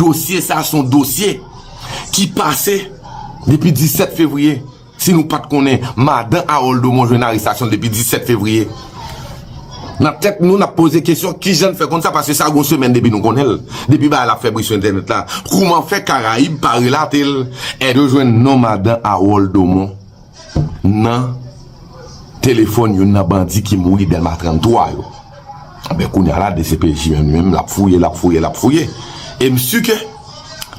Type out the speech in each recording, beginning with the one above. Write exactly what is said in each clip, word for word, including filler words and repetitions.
Dosye sa se yon dosye ki pase depi disèt fevriye. Si nou pa t konnen, madan Harold Domon jwenn arestasyon l depi disèt fevriye. Nan tèt nou, n ap poze kesyon, kijan n fè konn sa? Paske sa gon semèn depi nou konnen l. Depi bagay la ap fè bri sou entènèt la. Kouman fè Karayib pa relate l? Èske yo jwenn non madan Harold Domon nan telefòn youn nan bandi ki mouri Dèlma trannntwa yo? Enben, kounye a la, D C P J menm, li menm, l ap fouye, l ap fouye, l ap fouye. E m si ke,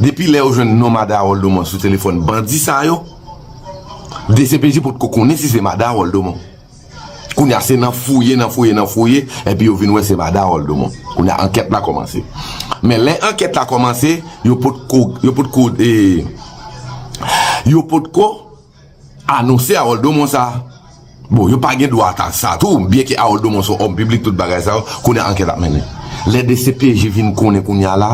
depi lè yo jwenn non madan Harold Domon sou telefòn bandi sa yo, D C P J potko konnen si se madan Harold Domon. Kounye a, se nan fouye, nan fouye, nan fouye, epi yo vin wè se madan Harold Domon. Kounye a, ankèt la kòmanse. Men lè ankèt la kòmanse, yo potko, yo potko, e, yo potko anonse Harold Domon sa. Bon, yo pa gen dwa ta sa tou, byenke Harold Domon se yon òm piblik, tout bagay sa yo, kounye a ankèt ap mennen. Lè D C P J vin konnen kounye a la,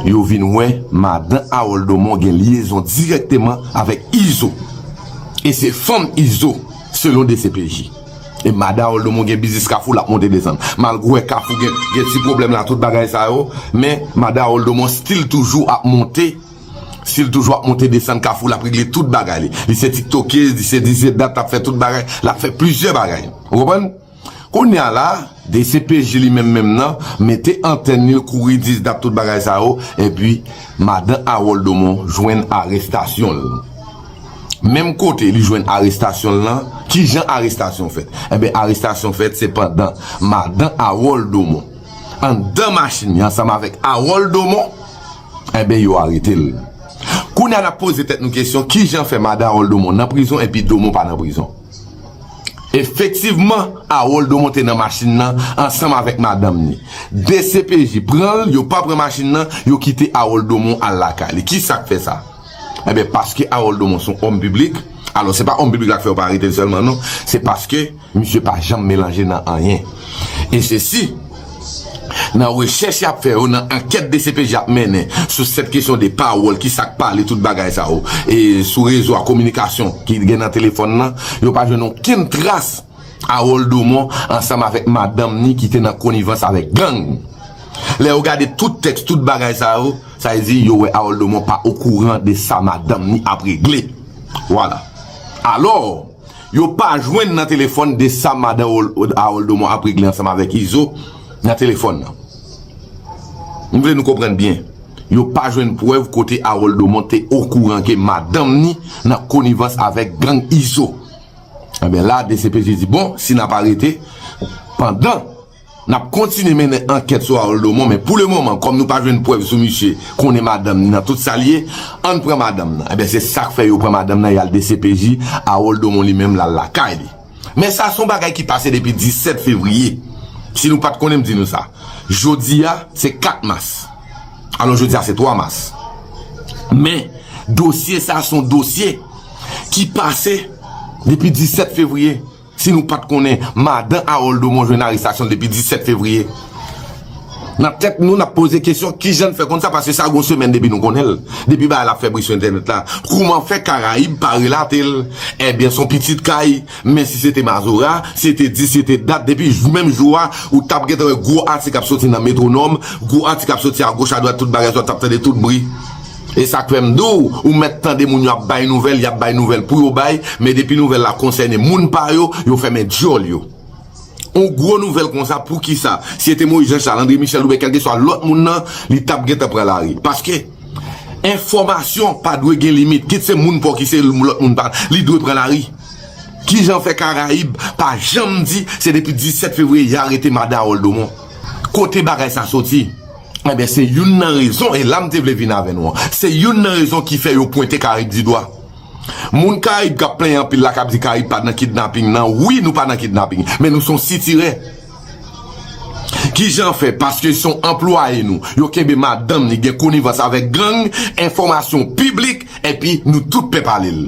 yo vin wè madan Harold Domon gen lyezon dirèkteman avèk Izo. E se fanm Izo, selon D C P J. E madan Harold Domon gen biznis Kafou, l ap monte desann. Malgre Kafou gen, gen ti pwoblèm la, tout bagay sa yo, men madan Harold Domon still toujou ap monte, still toujou ap monte desann Kafou, l ap regle tout bagay li. Li se tiktokez, li se dizedap, l ap fè tout bagay, l ap fè plizyè bagay. Ou konprann? Kounye a la, D C P J li menm menm nan, mete antèn li, l kouri dizedap, tout bagay sa yo, epi madan Harold Domon jwenn arestasyon l. Menm kote li jwenn arestasyon l lan, kijan arestasyon fèt? Enben, arestasyon fèt se pandan madan Harold Domon anndan machin li ansanm avèk Harold Domon, enben, yo arete l. Kounye a, n ap poze tèt nou kesyon, kijan fè madan Harold Domon nan prizon epi Domon pa nan prizon? Efektivman, Harold Domon te nan machin nan ansanm avèk madanm ni. D C P J pran l, yo pa pran machin nan, yo kite Harold Domon al lakay li. Ki sa k fè sa? Enben, paske Harold Domon se yon òm piblik, alò, se pa òm piblik la k fè yo pa arete l sèlman, non. Se paske misye pa janm melanje nan anyen. E se si, nan rechèch y ap fè yo, nan ankèt D C P J ap mennen sou sèt kesyon de pawòl, ki sa k pale, tout bagay sa yo, e sou rezo a kominikasyon ki gen nan telefòn nan, yo pa jwenn okenn tras Harold Domon ansanm avèk madanm ni ki te nan konivans avèk gang. Lè yo gade tout tèks, tout bagay sa yo, sa vle di yo wè Harold Domon pa okouran de sa madanm ni ap regle. Vwala. Alò, yo pa jwenn nan telefòn de sa madan Ol-, Harold Domon ap regle ansanm avèk Izo nan telefòn nan. M vle nou konprann byen. Yo pa jwenn prèv kote Harold Domon te okouran ke madanm ni nan konivans avèk gang Izo. Enben la, D C P J di, bon, si n ap arete, pandan n ap kontinye mennen ankèt sou Harold Domon, men pou le moman, kòm nou pa jwenn prèv sou misye konnen madanm ni nan tout sa l ye, ann pran madanm nan. Enben, se sa k fè yo pran madanm nan, y al D C P J, Harold Domon li menm, l al lakay li. Men sa se yon bagay ki pase depi disèt fevriye. Si nou pa t konnen, m di nou sa. Jodi a, se kat mas. Alò, jodi a, se twa mas. Men, dosye sa se yon dosye ki pase depi disèt fevriye. Si nou pa t konnen, madan Harold Domon jwenn arestasyon l depi disèt fevriye. Nan tèt nou, n ap poze kesyon, kijan n fè konn sa, paske sa gon semèn depi nou konnen l. Depi bagay la ap fè bri sou entènèt la. Kouman fè Karayib pa relate l? Ebyen, se yon pitit kay, men si se te Mazora, se te di, se te dat, depi jou, menm jou a, ou t ap gentan wè gwo atik ap soti nan Metwonòm, gwo atik ap soti agoch, adwat, tout bagay sa, w t ap tande tout bri. E sa k fè m di w, ou mèt tande moun yo ap bay nouvèl, y ap bay nouvèl pou yo bay, men depi nouvèl la konsène moun pa yo, yo fèmen dyòl yo. On gwo nouvèl konsa, poukisa? Si se te Moïse Jean Charles, André Michel oubyen kèlkeswa lòt moun nan, li t ap gentan pran lari. Paske enfòmasyon pa dwe gen limit. Kit se moun pa w ki se lòt moun pa, li dwe pran lari. Kijan fè Karayib pa janm di se depi disèt fevriye y arete madan Harold Domon? Kote bagay sa soti? Enben, se youn nan rezon, e la m te vle vin avè nou an, se youn nan rezon ki fè yo pwente Karayib di dwa. Moun Karayib k ap plenyen anpil la, k ap di Karayib pa nan kidnaping nan, wi, nou pa nan kidnaping, men nou se yon sitirè. Kijan fè? Paske se yon anplwaye nou, yo kenbe madanm ni, gen konivans avèk gang, enfòmasyon piblik, epi nou tout pèp ale l.